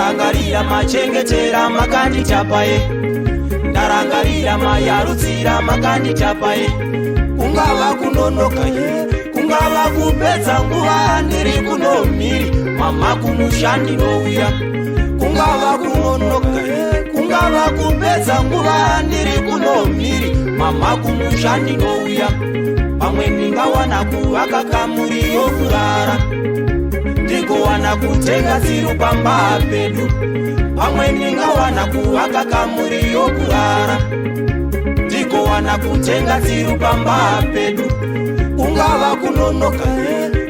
Ndarangarira machengetera makanditapaye, ndarangarira mayarutsira makanditapaye. Kungava kunonoka ye, kungava kupedza nguva ndiri kuno mhiri, mama kumusha ndinouya. Kungava kunonoka ye, kungava kupedza nguva ndiri kuno mhiri, mama kumusha ndinouya. Pamwe ndingawana kuvaka kamuri yokurara, ndikuwana kutenga tsiru pamba pedu. Pamwe ndingawana kuvaka kamuri yokurara, ndikuwana kutenga tsiru pamba pedu. Kungava kunonoka,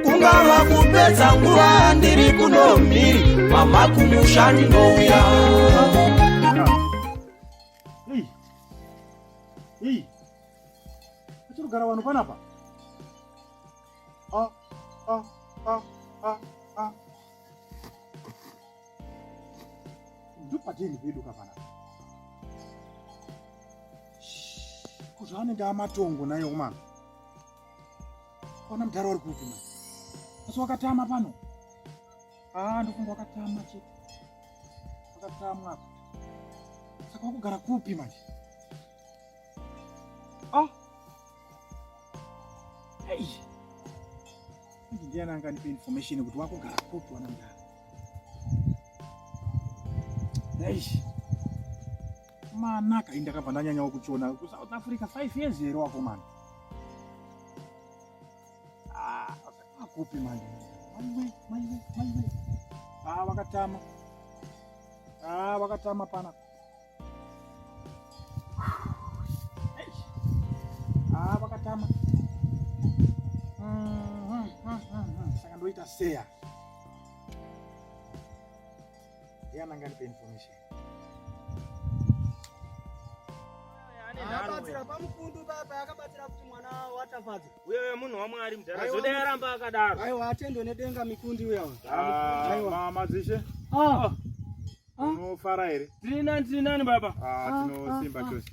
kungava kupedza nguva ndiri kuno mhiri, mama kumusha ndinouya. Hey. Hey. Achirugara vanhu panapa. A a a a a. Ndopadeni pedu ka panapa. Ko zvaanenge amatongo naye umana. Kona mudhara uri kupi manje? Asi wakatama pano? Ah, ndofunga wakatama chete. Wakatamwa apa. Saka wakugara kupi manje? Ah. Hey. Manje ndiani anganipe information kuti wakugara kupi wana mudhara? Hey. Manaka indakabva ndanyanyawo kuchiona ku South Africa 5 years here wakomana. Ah, akupi manje? Maiwe, maiwe, maiwe. Ah, wakatama. Ah, wakatama pana. Ah, wakatama. Saka ndoita seya. Ndiani anganipe information? Akabatsira pamukundu papa akabatsira kuti mwana watafadza. Uye munhu waMwari mudhara zodai aramba akadaro. Aiwa atendwe nedenga mikundi uya. Ah, madzishe. Ah. Unofara here? Tiri nani tiri nani baba? Ah, tinosimba chose.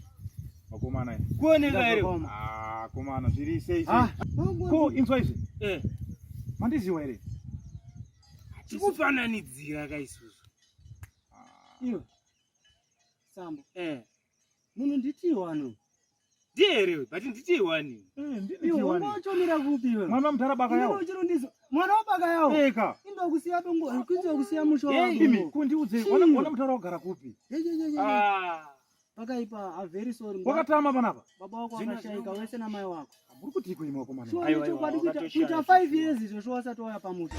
Vakomana. Kuoneka here? Ah, komana zviri sei sei. Ko inzwa izvi? Eh. Mandiziwa here? Tikufananidzira ka isusu. Iwe. Sambo. Eh. Munhu nditiwani. Ndiye here but nditiwani. Eh, Iwe wanga wachomira kupi iwe? Mwana mudhara baka yawo. Iwe uchirundizo. Mwana wabaka yawo. Eka. Indokusiya dongo, kusiya musho wako. Imi kundiudze, wana mudhara wagara kupi? Ah. Pakaipa, I'm very sorry. Wakatama panapa? Baba wako akashaika wese namai wako. Muri kutiiko imi wakomana? Sure, chokwadi kuita kuita 5 years izvo sure wasati wauya pamusha.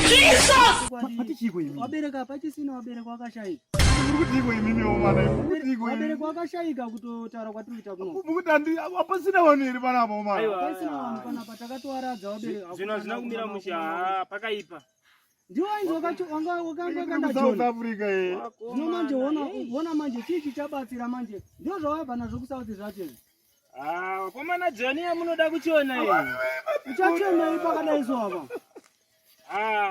Jesus! Mati chiiko imi? Wabereka pachisina wabereka wakashaika. Muri kutiiko imi imi wakomana? Muri kutiiko imi? Wabereka wakashaika kutotaura kwatiri kuita kuno. Mukuti handi hapasina vanhu here panapa wakomana? Hapasina vanhu panapa takatowaradza wabereka. Zvino hazvina kumira musha, ah, pakaipa. Ndiwo ainzi wakanga wakanda South Africa eh. Zvino manje wona wona manje chii chichabatsira manje ndio zvawabva nazvo kuSouth zvacho izvi. Ah, wakomana Johnny yamunoda kuchiona iyi. Uchachemei pakadai so apa? Ah.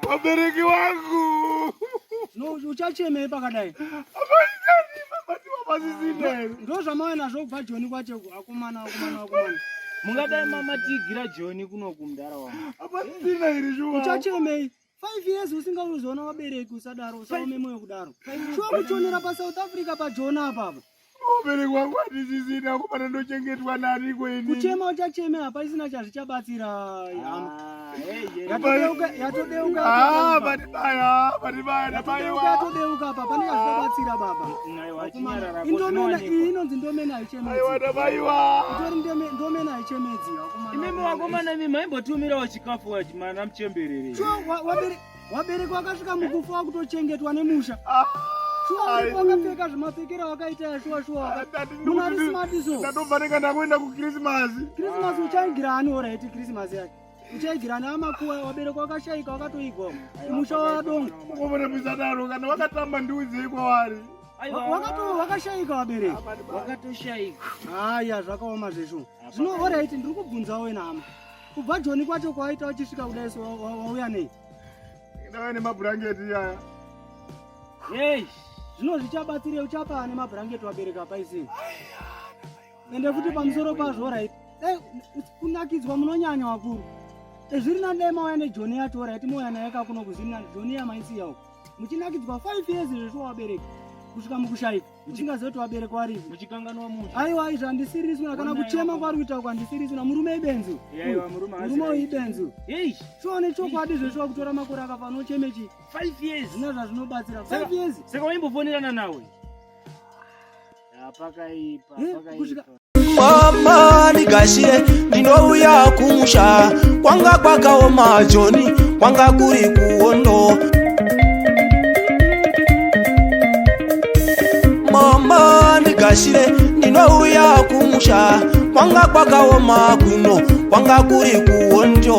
Wabereki wangu. No, uchachemei pakadai? Ndo zvamauya nazvo kubva Joni kwacho akomana akomana akomana. Mungadai mamatigira Joni kunoku mudhara wangu. Hapasisina here shuwa. Uchachemei? 5 years usingauzoona wabereki usadaro usaome moyo kudaro. Shuwa kuchonera pa South Africa pa Joni apa apa. Ubereki wangu hatisisina kumana ndochengetwa naniko ini. Kuchema uchacheme hapa isina chazvichabatsira hama. Yatodeuka yatodeuka. Ah, batibaya, batibaya, yatodeuka yatodeuka apa pane chazvichabatsira baba. Akomana. Indomena iyi inonzi ndomena haichemedzi. Aiwa ndabaiwa. Itori ndomena haichemedzi akomana. Imimi wakomana imi maimbotumirawo chikafu mana muchemberere. Shuwa wabereki wabereki wakasvika mukufa wakutochengetwa nemusha. Shuwa wakapfeka zvimapfekero wakaita shuwa shuwa. Munhu ari smart so. Ndatobva ndanga ndakuenda kuChristmas. Christmas uchaigira ani alright Christmas yake. Uchaigira ani amakuwa wabereki wakashaika wakatoigwa. Musha wadonga. Ukomana musadaro kana wakatamba ndiudzei kwavari. Wakato wakashaika wabereki. Wakatoshaika. Haya zvakaoma zveshuwa. Zvino alright ndiri kubvunzawo wena hama. Kubva Joni kwacho kwaita uchisvika kudai so wauya nei? Ndauya nemabhurangeti aya. Hey, zvino zvichabatsirei uchapa nemabhurangeti wabereka paisini. Ende futi pamusoro pazvo right. Dai kunakidzwa munonyanya wakuru. Zviri nani dai mauya nejoni yacho right mouya naye kakuno kuzviri nani joni yamaisiya uko. Muchinakidzwa 5 years zveshuwa vabereki kusvika mukushaika usingazivi kuti vabereki varipi. Muchikanganwa musha. Aiwa izvi handisiriswi kana Onai kuchema wako. kwari kuita uku handisiriswi na murume ibenzi. Yaiwa, murume haasi Murume uyu right. ibenzi. Eish, Shuwa nechokwadi zveshuwa kutora makore akafa ucheme chii? 5 years. Zvina zvazvinobatsira. 5 Saka- years. Saka waimbofonerana nawe? Ya, pakaipa, Eh, pakaipa. kusvika- Mama ndigashire, ndinouya kumusha. Kwanga kwakaoma Joni, kwanga kuri kuondo. Mama ndigashire, ndinouya kumusha. Kwanga kwakaoma kuno, kwanga kuri kuondo.